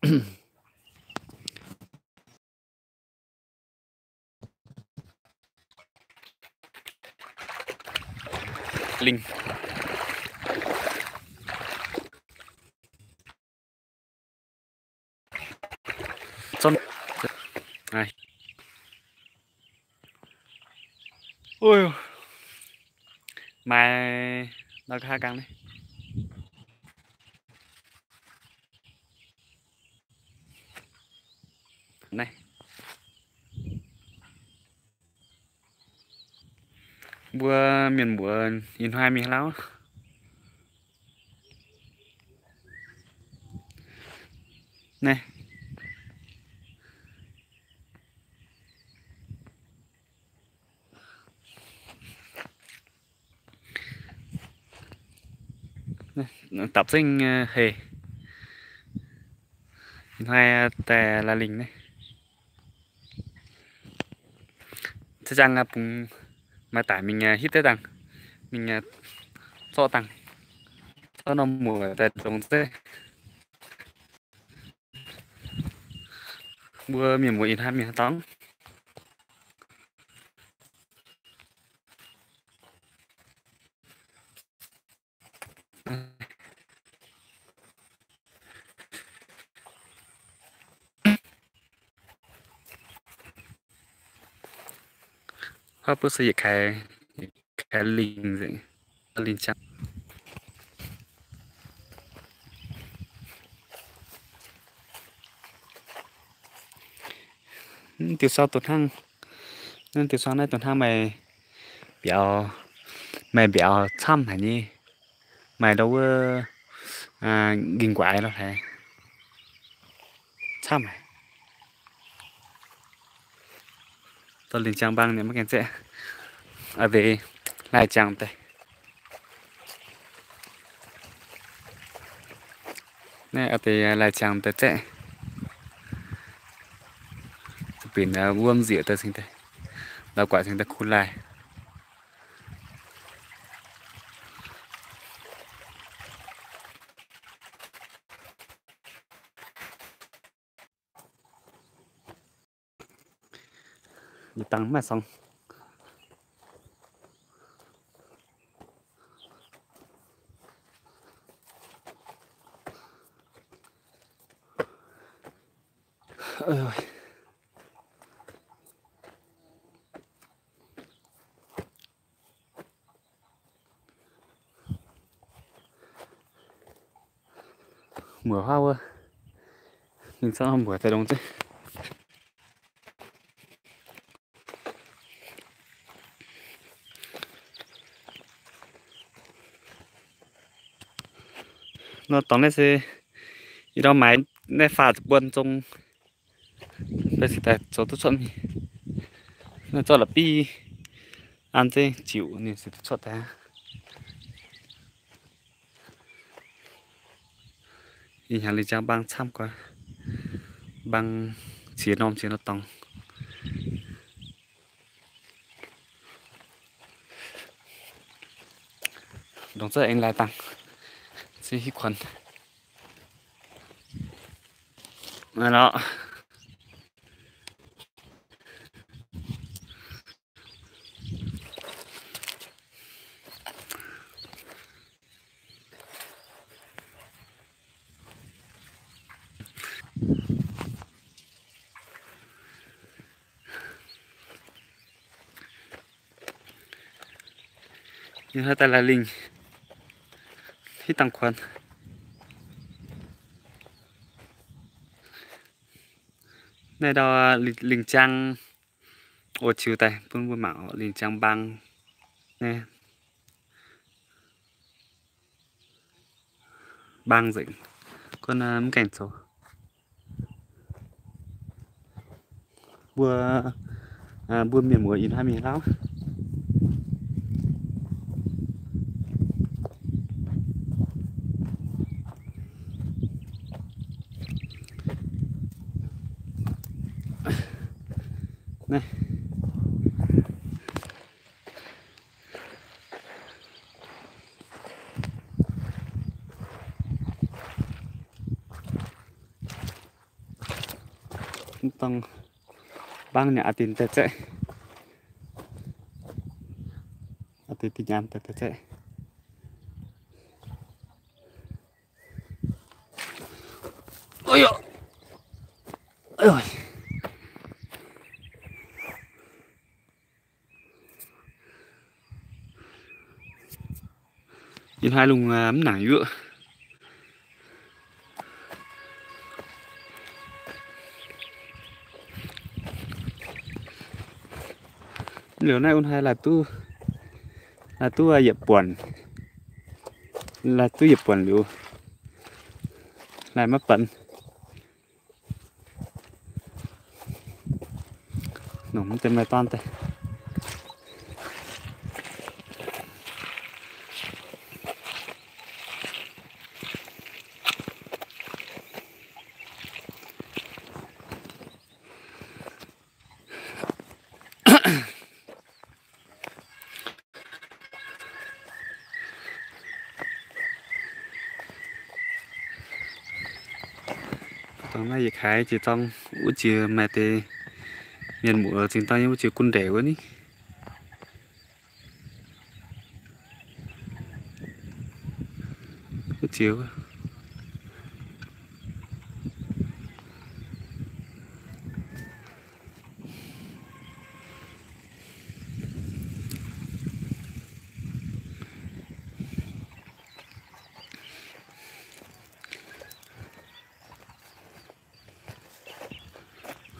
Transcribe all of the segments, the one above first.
Lingh. Maaiz nor nqa'haav nqaang naaiv. Naaiv. Mbuo mienh muoz ih hnoi mingh lauv. Naaiv. Dapc zengv hei. Ih hnoi daaih laaix lingh naaiv. Za'jang bungx maaih daic mingh hitv deix dangh, mingh zorqv dangh, zorqv norm muoc daaih longc zeiv. Mbuo mienh muoz ih hnoi mingh dorngx. Huv, buov se yietc kaaix, kaaix lingh nzengc, lingh jangv. Diuh sau doh hnangv, diuh sau naaiv doh hnangv maaih mbiauz, maaih mbiauz camv haic nyei, maaih ndau wuov nqingh nquaix lorh haic, camv haic. Dorh lingh jangv mbang ninh maiv gaengh zaeqv. A'deix lai jangv daaih. Naaiv a'deix lai jangv daaih zaeqv. Zuqc binc wuom nzieqc daaih cingx daaih, la'guaaic cingx daaih kuh lai. Ih dangh maaih sorng. Muoc huaav wuov, ninh zorqv muoc daaih longc zeiv. Nor dorngx naaiv se ih ndorm maaiz naaiv faah buon zong, mbuo cingx daaih zoux duqv cuotv mingh. Naaiv zorqv la'bieiv an zeiv ziuc ninh cingx duqv cuotv daaih. Ih hnyangx lingh jangv mbang camv guaax, mbang ziex norm ziex norm dorngx. Longc za'gengh laaih dangh, se hiuv kuonx. Naaiv lorqc. Yie hnoi daaih laaih lingh hitv dangh kuonx. Naaiv ndau lingh, lingh jang oix ziux daaih bun mbuo mangc oc, lingh jang mbang. Naaiv mbang nzengc, gunv mv gaengh zoux. Mbuo, mbuo mienh muoz ih hnoi mingh lauv. Naaiv. Dongh bangv nyei aqv dinh daaih zaeqv. Aqv dinh dinh nyaanh daaih daaih zaeqv. Yie haaix lungh mv nangc yuoqv. Liuz naaiv un haaix laih duqv, laih duqv yietc buonc, laih duqv yietc buonc liuz, laih maiv benx. Nongc mv deix maaih dorn daaih. Dongh naaiv yietc kaaix jiex zorng wuov jiex maaih deix mienh muoz zinh dorn yiem wuov jiex gunv ndeic wuov ni. Wuov jiex wuov.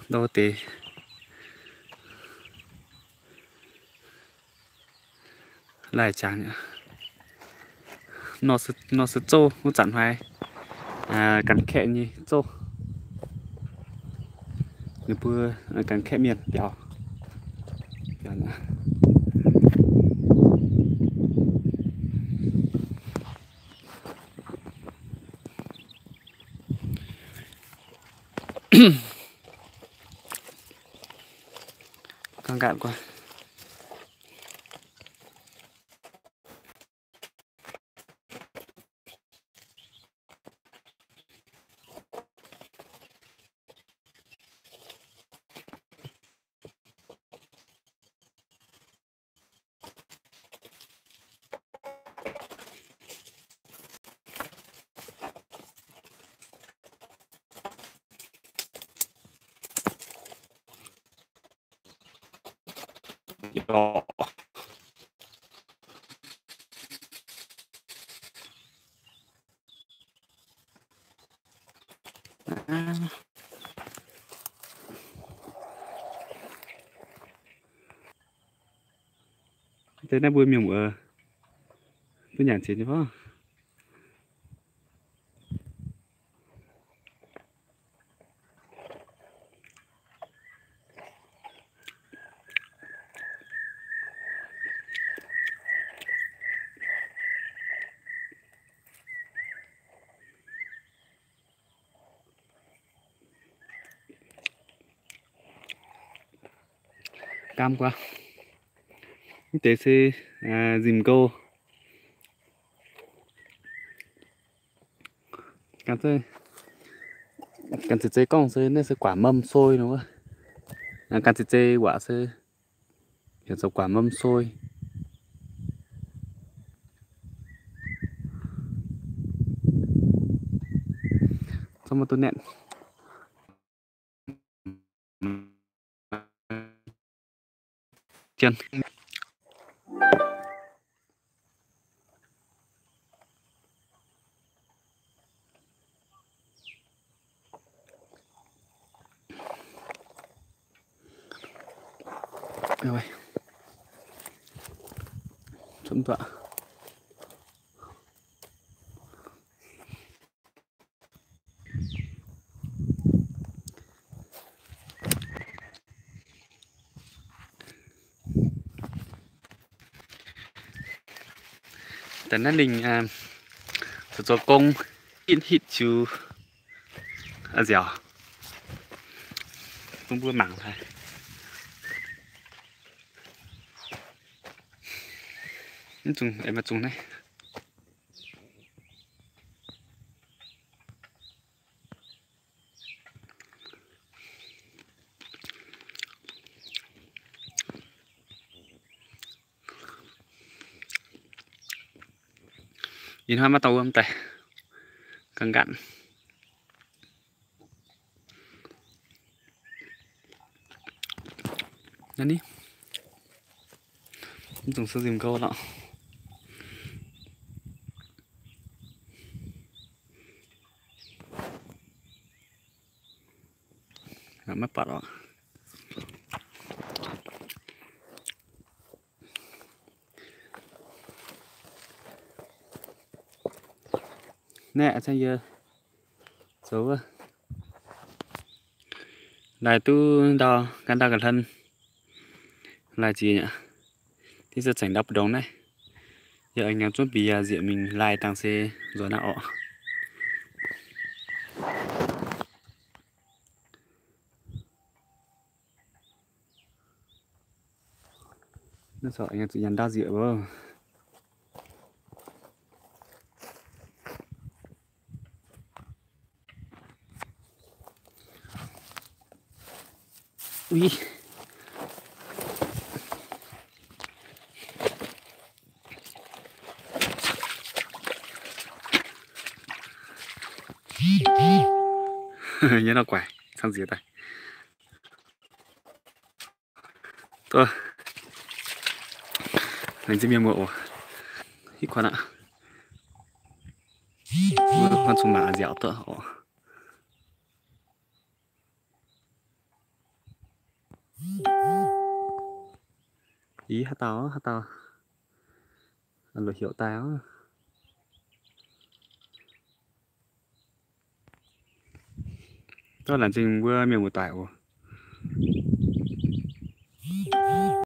Ndau deix. Laih jangx nor se zouv wuov zanc haaix, ganh kaeqv nyei zouv. Ninh mbuo ganh kaeqv mienh biaux. Ganh nqaatv guaax. Deix naaiv mbuo mienh muoz duqv nyanc ziex nyei fov. Gaam guaax. Mv deix se nzimc nqou. Ganh zeiz, ganh zeiz gorngv se naaiv se guaax mamh soi nor wuov. Ganh zeiz zeiz waac se heuc zoux guaax mamh soi. Zorqv maiv duqv naetv. Daaih naaiv lingh zoux zoux gong, hitv hitv ziux nziaauc, bun mbuo mangc haic. Mv zungh, maiv zungh naaiv. Ih hnoi maiv dorh wuom daaih, ganh nqaatv. Naaiv ni, mv dungx suv nzimv gouv lorqc. Maiv buatc oc. Naaiv yie zoux wuov, laaih duqv ndau, ganh ndau ga'hlen, laaih ziex nyei. Div se zengc ndau mbu'ndongx naaiv. Yie aengx zuov bieqc nzieqc mingh laaih dangh se nzuonx naaiv orqc. Naaiv corc aengx zuqc nyanc ndau nzieqc oc. Nyei nor guaix, cang nziex daaih. Duqv laengz zingh mienh muoz oc. Hitv kuonx aqv. Wuov, wuov zungh maac nziaauc duqv oc. Ih, haaix dauh, haaix dauh luoqc heuc daaih oc. Duqv laengz zingh mbuo mienh muoz-doic oc.